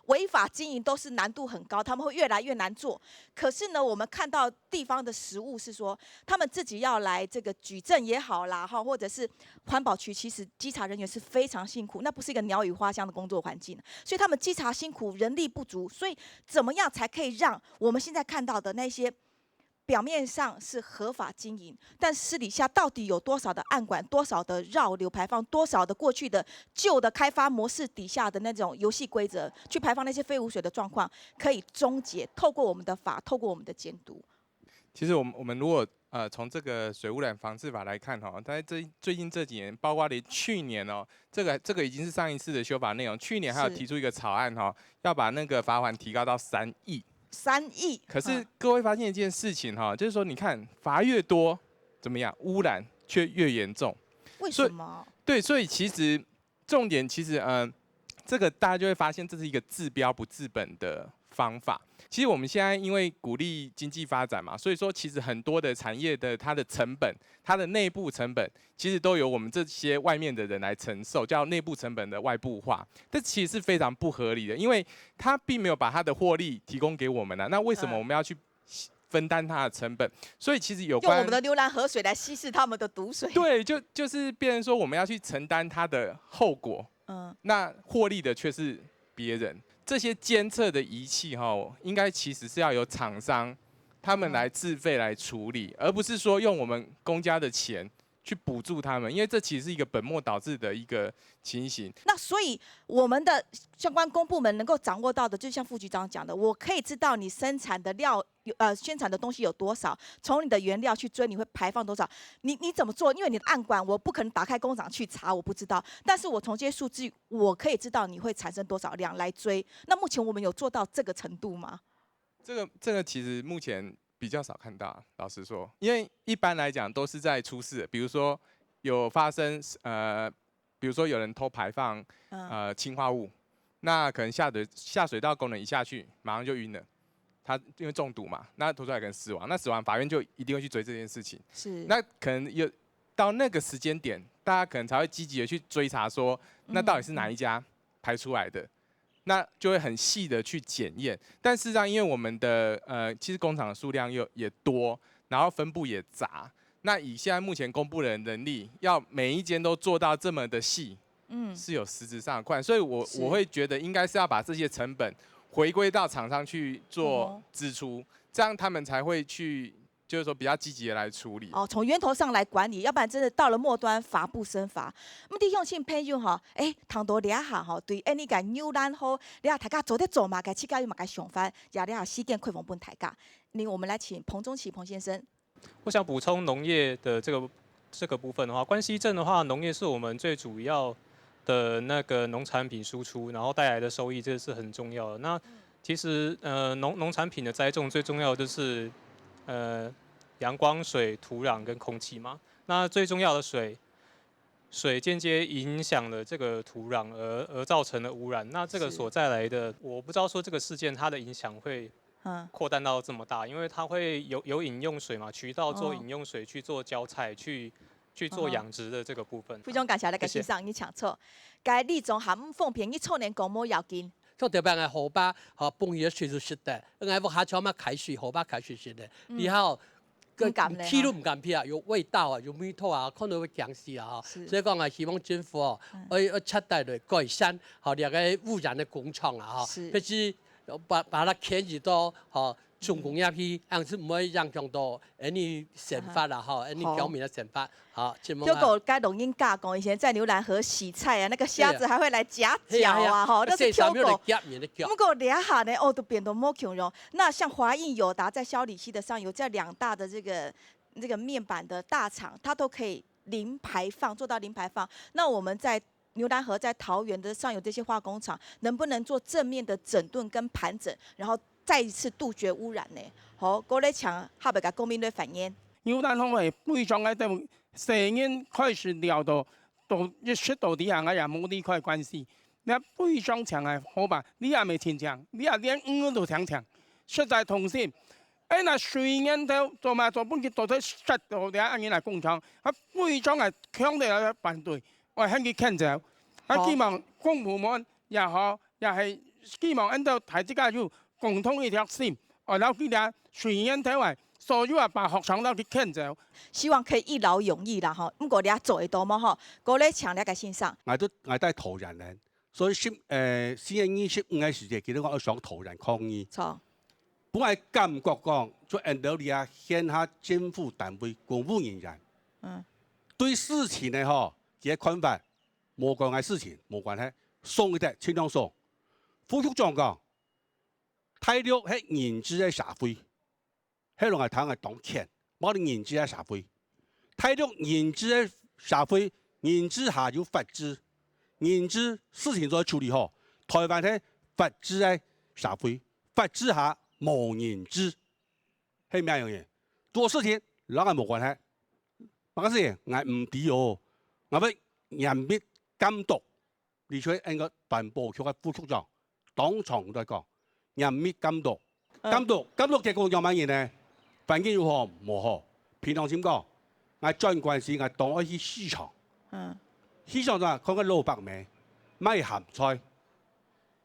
违法经营都是难度很高，他们会越来越难做。可是呢，我们看到地方的实务是说，他们自己要来这个举证也好啦，哈，或者是环保局，其实稽查人员是非常辛苦，那不是一个鸟语花香的工作环境，所以他们稽查辛苦，人力不足，所以怎么样才可以让我们现在看到的那些表面上是合法经营，但私底下到底有多少的暗管、多少的绕流排放、多少的过去的旧的开发模式底下的那种游戏规则，去排放那些废污水的状况，可以终结。透过我们的法，透过我们的监督。其实我们我们如果呃从这个水污染防治法来看哈，在这最近这几年，包括连去年哦，这个这个已经是上一次的修法内容，去年还有提出一个草案哈，要把那个罚款提高到三亿。三亿。可是各位发现一件事情哈，就是说，你看罚越多，怎么样，污染却越严重。为什么？对，所以其实重点其实，嗯，这个大家就会发现这是一个治标不治本的方法。其实我们现在因为鼓励经济发展嘛，所以说其实很多的产业的它的成本，它的内部成本，其实都由我们这些外面的人来承受，叫内部成本的外部化。这其实是非常不合理的，因为它并没有把它的获利提供给我们啊。那为什么我们要去分担它的成本？所以其实有关用我们的流南河水来稀释他们的毒水。对，就就是变成说我们要去承担它的后果。嗯，那获利的却是别人。这些监测的仪器哈，应该其实是要由厂商他们来自费来处理，而不是说用我们公家的钱去补助他们，因为这其实是一个本末倒置的一个情形。那所以我们的相关公部门能够掌握到的，就像副局长讲的，我可以知道你生产的料。呃，生产的东西有多少？从你的原料去追，你会排放多少？你你怎么做？因为你的暗管，我不可能打开工厂去查，我不知道。但是我从这些数据，我可以知道你会产生多少量来追。那目前我们有做到这个程度吗？这个这个其实目前比较少看到，老实说，因为一般来讲都是在出事，比如说有发生呃，比如说有人偷排放呃氰化物，那可能下水下水道工人一下去，马上就晕了，他因为中毒嘛，那拖出来可能死亡，那死亡法院就一定会去追这件事情。是，那可能有到那个时间点，大家可能才会积极的去追查说，那到底是哪一家排出来的，那就会很细的去检验。但事实上，因为我们的呃，其实工厂的数量又也多，然后分布也杂，那以现在目前公布的能力，要每一间都做到这么的细，嗯，是有实质上的困难，所以我是我会觉得应该是要把这些成本回归到厂商去做哦支出，这样他们才会去，就是说比较积极的来处理。哦，从源头上来管理，要不然真的到了末端乏不胜乏。那么弟兄亲朋友哈，哎，谈到这下哈，对，哎，你个牛栏河，你看大家做得做嘛个，自家有嘛个想法，也你看时间开放分大家。那我们来请彭中奇彭先生。我想补充农业的这个这个部分的话，关西镇的话，农业是我们最主要的那个农产品输出，然后带来的收益，这是很重要的。那其实呃，农农产品的栽种最重要的就是呃阳光、水、土壤跟空气嘛。那最重要的水，水间接影响了这个土壤而，而造成的污染。那这个是所带来的，我不知道说这个事件它的影响会嗯，扩大到这么大，因为它会有有饮用水嘛，渠道做哦饮用水去做浇菜，去去做嗯哼养殖的这个部分。非常感谢大家谢谢欣赏，你请坐。该里长含唔方便，你坐等讲无要紧。像特别个河壩，吼，崩起个水就失得，因为屋下就嘛开水，河壩开水失得，嗯以后毋敢咧去都毋敢去啊，有味道啊，有味道啊，看到会惊死啊，吼。是所以讲啊，希望政府哦嗯，要要徹底来改善，吼，这个污染的工厂啊，吼，是必须把把它迁移到吼重工业去，让是毋会影响到any生活啦，吼，any 好乡民的生活。好，请问啊。结果该老人家讲，以前在牛栏河洗菜啊，那个虾子还会来夹嘿呀嘿呀脚啊，吼，那是这上面的跳狗。夹面的夹不。过这下呢，哦，都变得无共样。那像华映友达在萧里溪的上游，这两大的这个这个面板的大厂，它都可以零排放，做到零排放。那我们在牛栏河、在桃园的上游这些化工厂，能不能做正面的整顿跟盘整，然后再一次杜绝污染呢？好，过来请下边个公民来反映。牛栏河个非常个，细人开始了到，到一直到底下，我也无离开关系。那非常长个河壩，你也没清清，你也连鱼都清清，实在痛心。哎，那水源头做嘛做，本去到底塞到底下，恁样来工厂，啊，非常个强烈个反对，我喊佢迁走。啊，好希望公部门也好，也系希望恁到大家有共同一条心，哦，然后佢哋水源头个所有啊，把学生都去迁走。希望可以一劳永逸啦吼。不过你也做得到么吼？过来请了个先生，我都我在桃园人，所以十呃四月二十五个时节，其实我要上桃园抗议。错，本来感觉讲，就Andolia现下政府单位公务人员，嗯，对事情呢吼，佢个看法，无关个事情，无关系，送一个，尽量送。副局长讲，大陆系人治个社会， 系落来台湾个当权，无你人治个社会。大陆人治个社会，人治下有法治，人治事情做得处理好。台湾系法治个社会，法治下无人治，系咩样个？做事情，两个无关系。么个事情，我毋知哦，我要严密监督。 而且恁个环保局个副局长当场在讲，严密监督，嗯监督，监督结果有么人呢？环境有好无好？平常心讲，我转关系，我当爱去市场，嗯市场上看个老伯姆卖咸菜，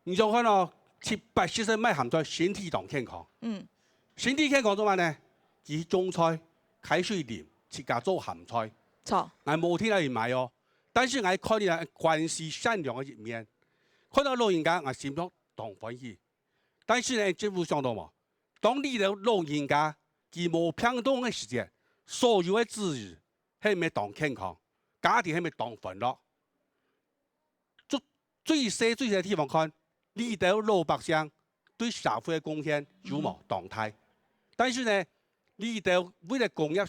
你想看哦，七八十岁卖咸菜，身体当健康，嗯，身体健康做么呢？佢种菜，开水淋，自家做咸菜。错，我无天来买哦，但是我看你个关系善良个一面，看到老人家，我心中当欢喜。但是呢，政府想到嘛，当你个老人家佢无平等个时节，所有个子女係毋係當健康？家庭係毋係當歡樂？最最細最細个地方看，你兜老百姓對社會个貢獻有無當大？但是呢，你兜為了工業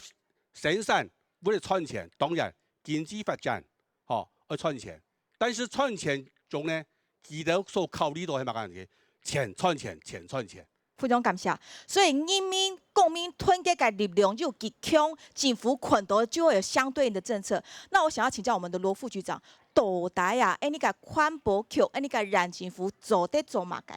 生產，為了賺錢，當然經濟發展，吼，愛賺錢。但是賺錢中呢，佢兜所考慮到係麼个呢？錢，賺錢，錢，賺錢。 非常感謝。所以人民、公民團結个力量有極強，政府看到就會有相對應的政策。那我想要請教我們的羅副局長，到底啊，恁呢个環保局，恁呢个縣政府做得做麼个？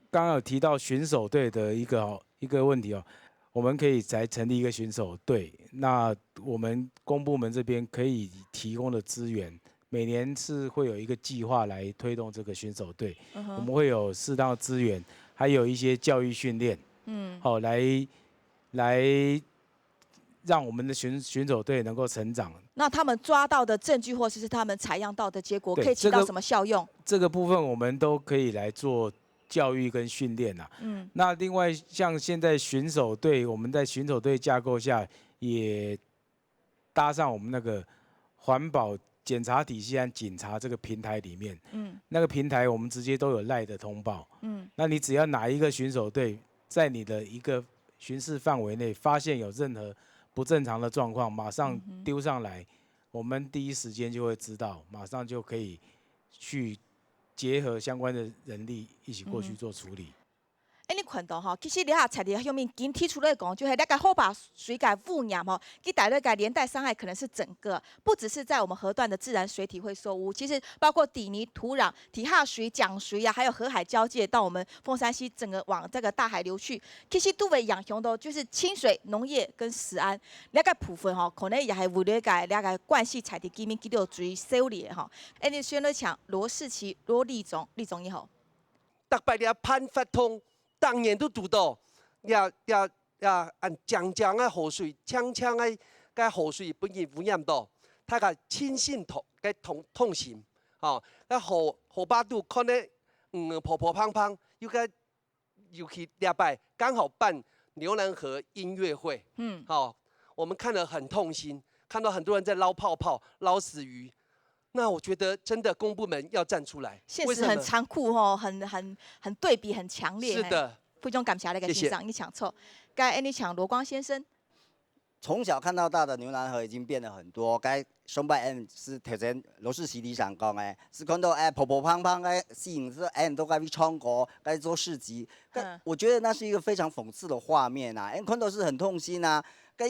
刚刚有提到巡守队的一个一个问题哦，我们可以再成立一个巡守队。那我们公部门这边可以提供的资源，每年是会有一个计划来推动这个巡守队，我们会有适当的资源，还有一些教育训练，嗯，好来来让我们的巡巡守队能够成长。那他们抓到的证据，或者是他们采样到的结果，对可以起到这个什么效用？这个部分我们都可以来做教育跟训练啊。嗯，那另外像现在巡守队，我们在巡守队架构下也搭上我们那个环保检查体系和警察这个平台里面，嗯，那个平台我们直接都有 Line 的通报。嗯，那你只要哪一个巡守队在你的一个巡视范围内发现有任何不正常的状况，马上丢上来，我们第一时间就会知道，马上就可以去结合相关的人力一起过去做处理。哎，你看到哈，其实你下在你后面已经提出来讲，就系那个河壩水个污染哈，佢带来个连带伤害可能是整个，不只是在我们河段的自然水体会受污，其实包括底泥、土壤、地下水、江水啊，还有河海交界，到我们凤山溪整个往这个大海流去，其实都会影响到就是清水、农业跟食安。那个部分哈，可能也还为了个那个关系在地居民佢都最受力哈。哎，你先来请罗世奇罗立总，立总你好。 逐擺這辦活動，當然都堵到，這這這恁靚靚个河水，清清个个河水分人污染到，大家盡心痛个痛痛心，吼，該河河壩肚看个嗯婆婆胖胖，又个尤其這擺剛好辦牛欄河音樂會，嗯，好，我們看了很痛心，看到很多人在撈泡泡、撈死魚，那我覺得真的公部門要站出來，现实很残酷哦，很很很对比，很强烈。是的，非常感谢那个先生，你请坐。该安尼请罗光先生。从小看到大的牛栏河已经变得很多，该松柏 M 是头前罗世奇里长讲的，是看到哎婆婆胖胖个，吸引是哎都该去唱歌，该做市集，该我觉得那是一个非常讽刺的画面啊！哎，看到是很痛心啊！该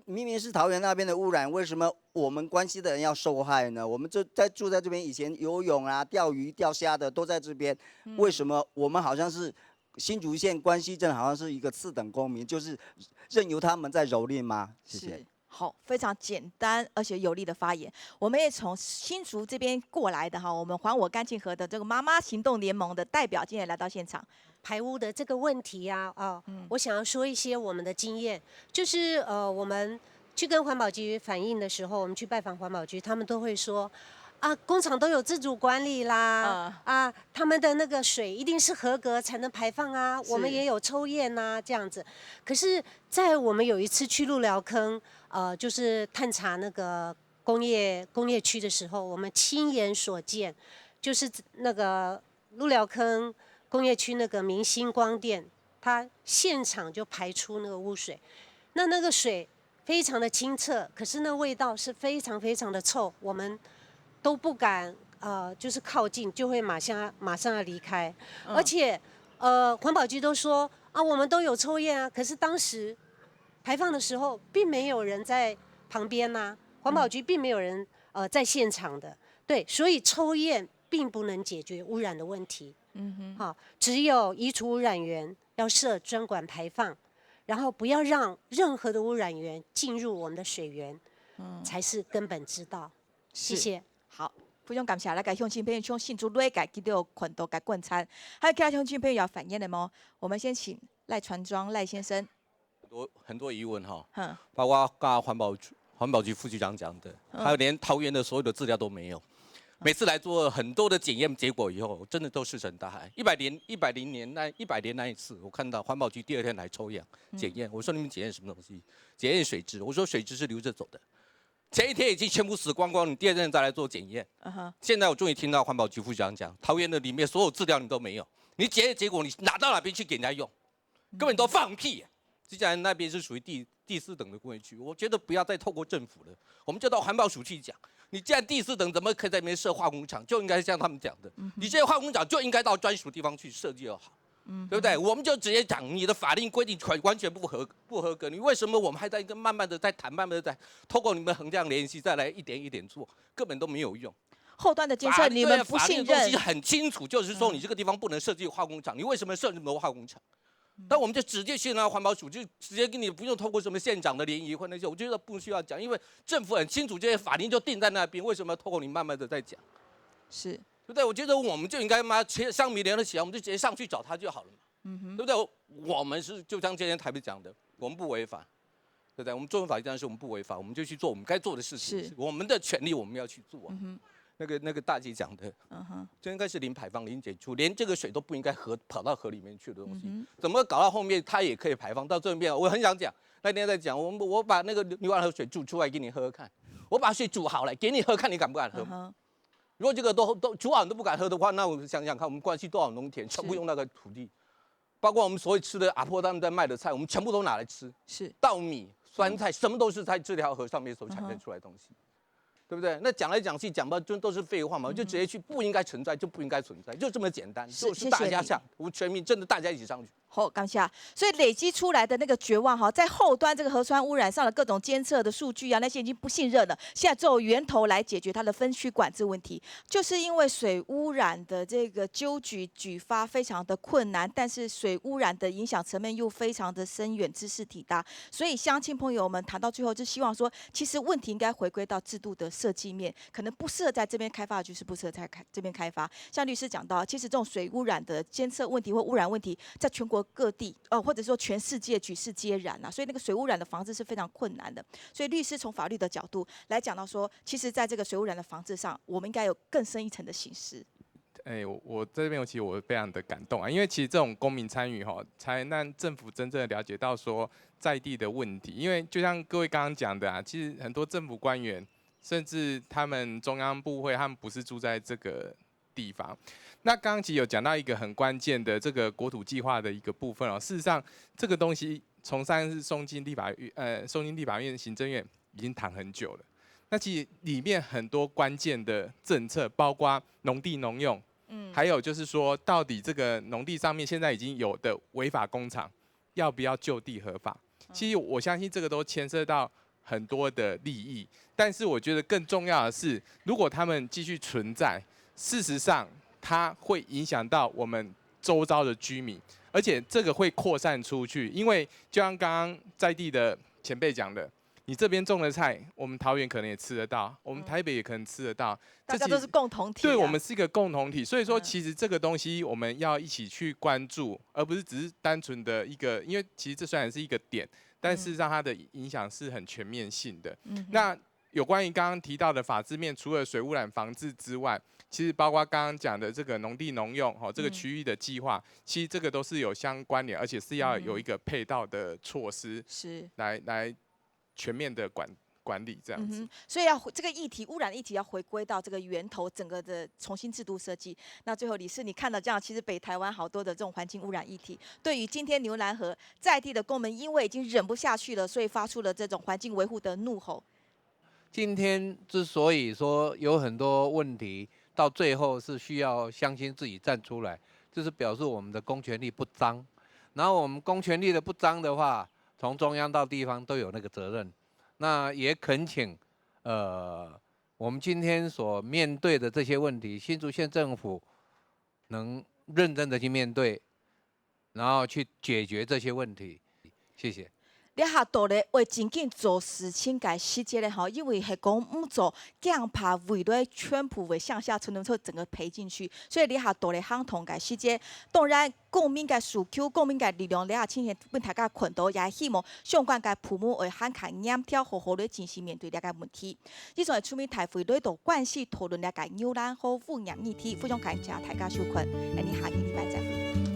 明明是桃园那边的污染，为什么我们关西的人要受害呢？我们就在住在这边，以前游泳啊、钓鱼、钓虾的都在这边，为什么我们好像是新竹县关西镇好像是一个次等公民，就是任由他们在蹂躏吗？谢谢。好，非常简单而且有力的发言。我们也从新竹这边过来的哈，我们还我干净河的这个妈妈行动联盟的代表今天来到现场。排污的这个问题啊，哦，我想要说一些我们的经验，就是呃，我们去跟环保局反映的时候，我们去拜访环保局，他们都会说，啊，工厂都有自主管理啦，啊，他们的那个水一定是合格才能排放啊，我们也有抽验呐，这样子。可是，在我们有一次去鹿寮坑，呃，就是探查那个工业工业区的时候，我们亲眼所见，就是那个鹿寮坑工业区那个明星光电，它现场就排出那个污水，那那个水非常的清澈，可是那味道是非常非常的臭，我们都不敢呃就是靠近，就会马上马上要离开，而且呃环保局都说啊我们都有抽验啊，可是当时排放的时候并没有人在旁边呐、环保局并没有人呃在现场的，对，所以抽验并不能解决污染的问题。嗯哼，好，只有移除污染源，要设专管排放，然后不要让任何的污染源进入我们的水源，嗯，才是根本之道。谢谢。好，非常感谢大家乡亲朋友，从新竹来个，佢都有看到个观察，还有其他乡亲朋友要发言的吗？我们先请赖传庄赖先生。很多很多疑问哈，嗯，包括刚刚环保局环保局副局长讲的，还有连桃园的所有的资料都没有。每次来做很多的检验结果以后，真的都石沉大海。一百年一百零年那一百年那一次，我看到环保局第二天来抽样检验，我说你们检验什么东西？检验水质，我说水质是流着走的。前一天已经全部死光光，你第二天再来做检验。嗯哼，现在我终于听到环保局副局长讲，桃园的里面所有资料你都没有，你检验结果你拿到哪边去给人家用？根本都放屁耶！既然那边是属于第第四等的工业区，我觉得不要再透过政府了，我们就到环保署去讲。你既然第四等，怎么可以在那边设化工厂？就应该像他们讲的，你这些化工厂就应该到专属地方去设计就好。对不对？我们就直接讲，你的法令规定全完全不合不合格，你为什么我们还在跟慢慢的在谈，慢慢的在透过你们横向联系再来一点一点做，根本都没有用。后端的监测你们不信任法律对法律的东西，很清楚，就是说你这个地方不能设计化工厂，你为什么设这么多化工厂？但我们就直接去拿环保署，就直接给你，不用透过什么县长的联谊会那些，我觉得不需要讲，因为政府很清楚，这些法令就定在那边，为什么要透过你慢慢的在讲？是对不对？我觉得我们就应该嘛，乡民联合起来，我们就直接上去找他就好了嘛，对不对？我们是就像今天台北讲的，我们不违法，对不对？我们做法律当然是我们不违法，我们就去做我们该做的事情，是我们的权利我们要去做啊。那个那个大姐讲的，嗯哼，就应该是零排放、零检出，连这个水都不应该河跑到河里面去的东西，怎么搞到后面它也可以排放？到最后面，我很想讲，那天在讲，我我把那个牛湾河水煮出来给你喝喝看，我把水煮好了给你喝，看你敢不敢喝？嗯哼，如果这个都都煮好你都不敢喝的话，那我们想想看，我们关系多少农田全部用那个土地，包括我们所有吃的阿婆他们在卖的菜，我们全部都拿来吃，是稻米、酸菜，什么都是在这条河上面所产生出来的东西。对不对？那讲来讲去，讲到就都是废话嘛，就直接去不应该存在就不应该存在，就这么简单，是就是大家谢谢你上，我们全民真的大家一起上去。好，感谢。所以累积出来的那个绝望哈，在后端这个河川污染上的各种监测的数据啊，那些已经不信任了。现在只有源头来解决它的分区管制问题，就是因为水污染的这个纠举举发非常的困难，但是水污染的影响层面又非常的深远，茲事体大。所以乡亲朋友们谈到最后，就希望说，其实问题应该回归到制度的设计面，可能不适合在这边开发的就是不适合在开这边开发。像律师讲到，其实这种水污染的监测问题或污染问题，在全国各地，呃，或者说全世界举世皆然啊，所以那个水污染的防治是非常困难的。所以律师从法律的角度来讲到说，其实在这个水污染的防治上，我们应该有更深一层的省思。哎，我我这边我其实我非常的感动啊，因为其实这种公民参与哈，才让政府真正的了解到说在地的问题。因为就像各位刚刚讲的啊，其实很多政府官员，甚至他们中央部会，他们不是住在这个地方。那刚刚其实有讲到一个很关键的这个国土计划的一个部分哦。事实上，这个东西从上次送进立法院，呃，送进立法院、行政院已经谈很久了。那其实里面很多关键的政策，包括农地农用，嗯，还有就是说，到底这个农地上面现在已经有的违法工厂，要不要就地合法？其实我相信这个都牵涉到很多的利益，但是我觉得更重要的是，如果他们继续存在，事实上它会影响到我们周遭的居民，而且这个会扩散出去，因为就像刚刚在地的前辈讲的，你这边种的菜，我们桃园可能也吃得到，我们台北也可能吃得到，大家都是共同体啊。对，我们是一个共同体，所以说其实这个东西我们要一起去关注，而不是只是单纯的一个，因为其实这虽然是一个点，但事实上它的影响是很全面性的。那有关于刚刚提到的法制面，除了水污染防治之外，其实包括刚刚讲的这个农地农用，哈，这个区域的计划，其实这个都是有相关联，而且是要有一个配套的措施，是来来全面的管管理这样子。嗯哼，所以要这个议题，污染议题要回归到这个源头，整个的重新制度设计。那最后，理事，你看到这样，其实北台湾好多的这种环境污染议题，对于今天牛栏河在地的公民，因为已经忍不下去了，所以发出了这种环境维护的怒吼。今天之所以说有很多问题，到最后是需要乡亲自己站出来，就是表示我们的公权力不彰。然后我们公权力的不彰的话，从中央到地方都有那个责任。那也恳请，呃，我们今天所面对的这些问题，新竹县政府能认真的去面对，然后去解决这些问题。谢谢。這下到底會真正做事情个細節咧吼，因為係講毋做，驚怕未來全部會向下沉，然後整個賠進去。所以這下到底行動个細節，當然公民个訴求、公民个力量，這下呈現分大家看到，也希望相關个部門會還較嚴條，好好來進行面對這個問題。以上係出面大會來到關係討論這個牛欄河污染議題，非常感謝大家收看，𠊎等下個禮拜再會。